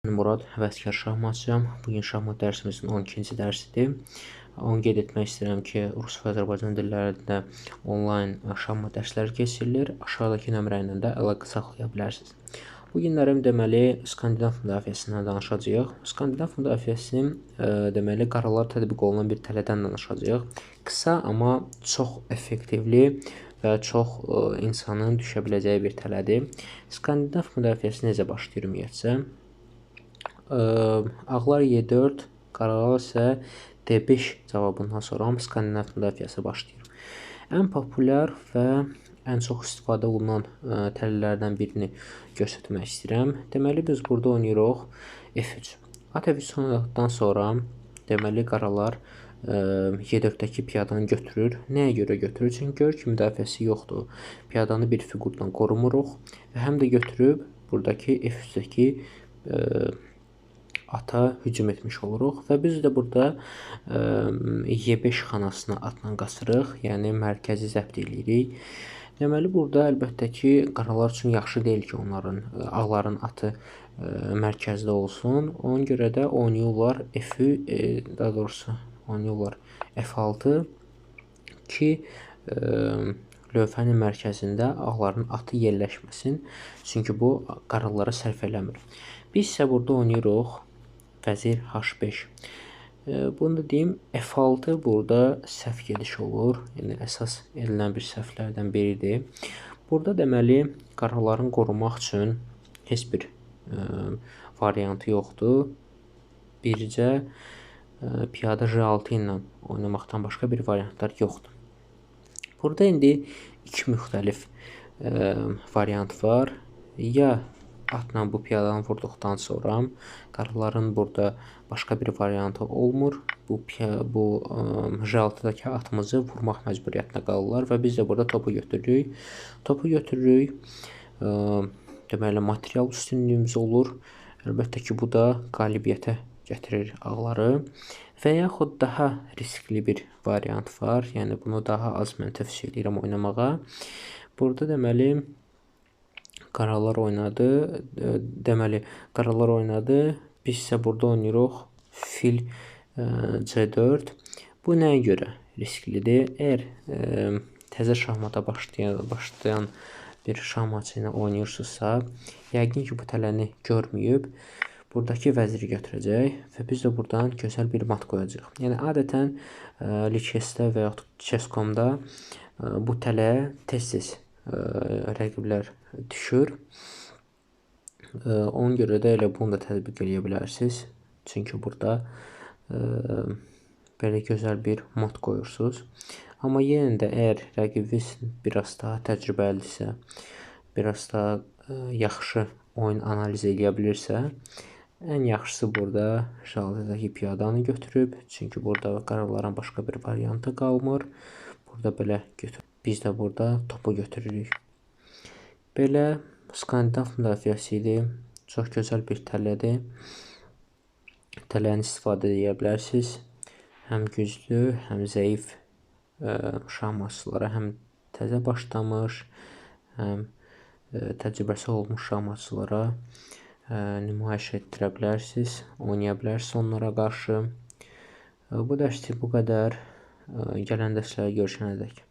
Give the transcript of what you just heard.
Murad, həvəskar şahmatçıyam. Bugün şahmat dərsimizin 12-ci dərsidir. Onu qeyd etmək istəyirəm ki, rus və Azərbaycan dillərində onlayn şahmat dərsləri keçirilir. Aşağıdakı nömrə ilə də əlaqə saxlaya bilərsiniz. Bu günlərim deməli Skandinav müdafiəsindən danışacağıq. Skandinav müdafiəsinin deməli qaralar tətbiq olunan bir tələdən danışacağıq. Qısa, amma çox effektivli və çox insanın düşə biləcəyi bir tələdir. Skandinav müdafiəsi necə başlayır ümumiyyətcə? Ağlar E4, qaralar isə D5 cavabından sonra Skandinav müdafiəsi başlayır. Ən populyar və ən çox istifadə olunan tələlərdən birini göstərmək istəyirəm. Deməli, biz burada oynayırıq F3. At F3 oynadıqdan sonra deməli, qaralar E4-dəki piyadanı götürür. Nəyə görə götürür? Çünki görür ki, müdafiəsi yoxdur. Piyadanı bir fiqurdan qorumuruq və həm də götürüb buradakı F3-dəki ata hücum etmiş oluruq və biz də burada E5 xanasına atla qaçırıq, yəni mərkəzi zəbt eləyirik. Deməli, burada əlbəttə ki, qaralar üçün yaxşı deyil ki, onların ağların atı mərkəzdə olsun. Ona görə də oynayırlar F-ü, daha doğrusu oynayırlar F6 ki, lövhənin mərkəzində ağların atı yerləşməsin. Çünki bu qaralara sərf eləmir. Biz isə burada oynayırıq vəzir H5. Bunu da deyim, F6 burada səhv gediş olur. Yəni, əsas edilən bir səhvlərdən biridir. Burada deməli, qaraların qorumaq üçün heç bir variantı yoxdur. Bircə piyada J6 ilə oynamaqdan başqa bir variantlar yoxdur. Burada indi iki müxtəlif variant var. Ya atla bu piyadanı vurduqdan sonra qaraların burada başqa bir variantı olmur. Bu J6-dakı atımızı vurmaq məcburiyyətinə qalırlar və biz də burada topu götürürük. Topu götürürük. Deməli, material üstünlüyümüz olur. Əlbəttə ki, bu da qalibiyyətə gətirir ağları. Və yaxud daha riskli bir variant var. Yəni, bunu daha az mən tövsiyə edirəm oynamağa. Burada deməli, qaralar oynadı. Deməli, qaralar oynadı. Biz isə burada oynayırıq fil C4. Bu nəyə görə risklidir? Əgər təzə şahmata başlayan bir şahmatçı ilə oynayırsınızsa, yəqin ki, bu tələni görməyib, buradakı vəziri götürəcək və biz də buradan gözəl bir mat qoyacağıq. Yəni, adətən Lichess'də və yaxud Chess.com'da bu tələyə tez-tez rəqiblər düşür. Ona görə də elə bunu da tətbiq eləyə bilərsiniz. Çünki burada belə gözəl bir mat qoyursunuz. Amma yenə də əgər rəqibiniz biraz daha təcrübəlidirsə, biraz daha yaxşı oyun analiz eləyə bilirsə, ən yaxşısı burada J6-dakı piyadanı götürüb. Çünki burada qaraların başqa bir variantı qalmır. Burada belə götür. Biz də burada topu götürürük. Belə Skandinav müdafiəsi idi. Çox gözəl bir tələdir. Tələni istifadə edə bilərsiniz. Həm güclü, həm zəif şahmatçılara, həm təzə başlamış, həm təcrübəsi olmuş şahmatçılara nümayiş etdirə bilərsiniz, oynaya bilərsiniz onlara qarşı. Bu dərslik bu qədər. Gələn dərslərə görüşənə dək.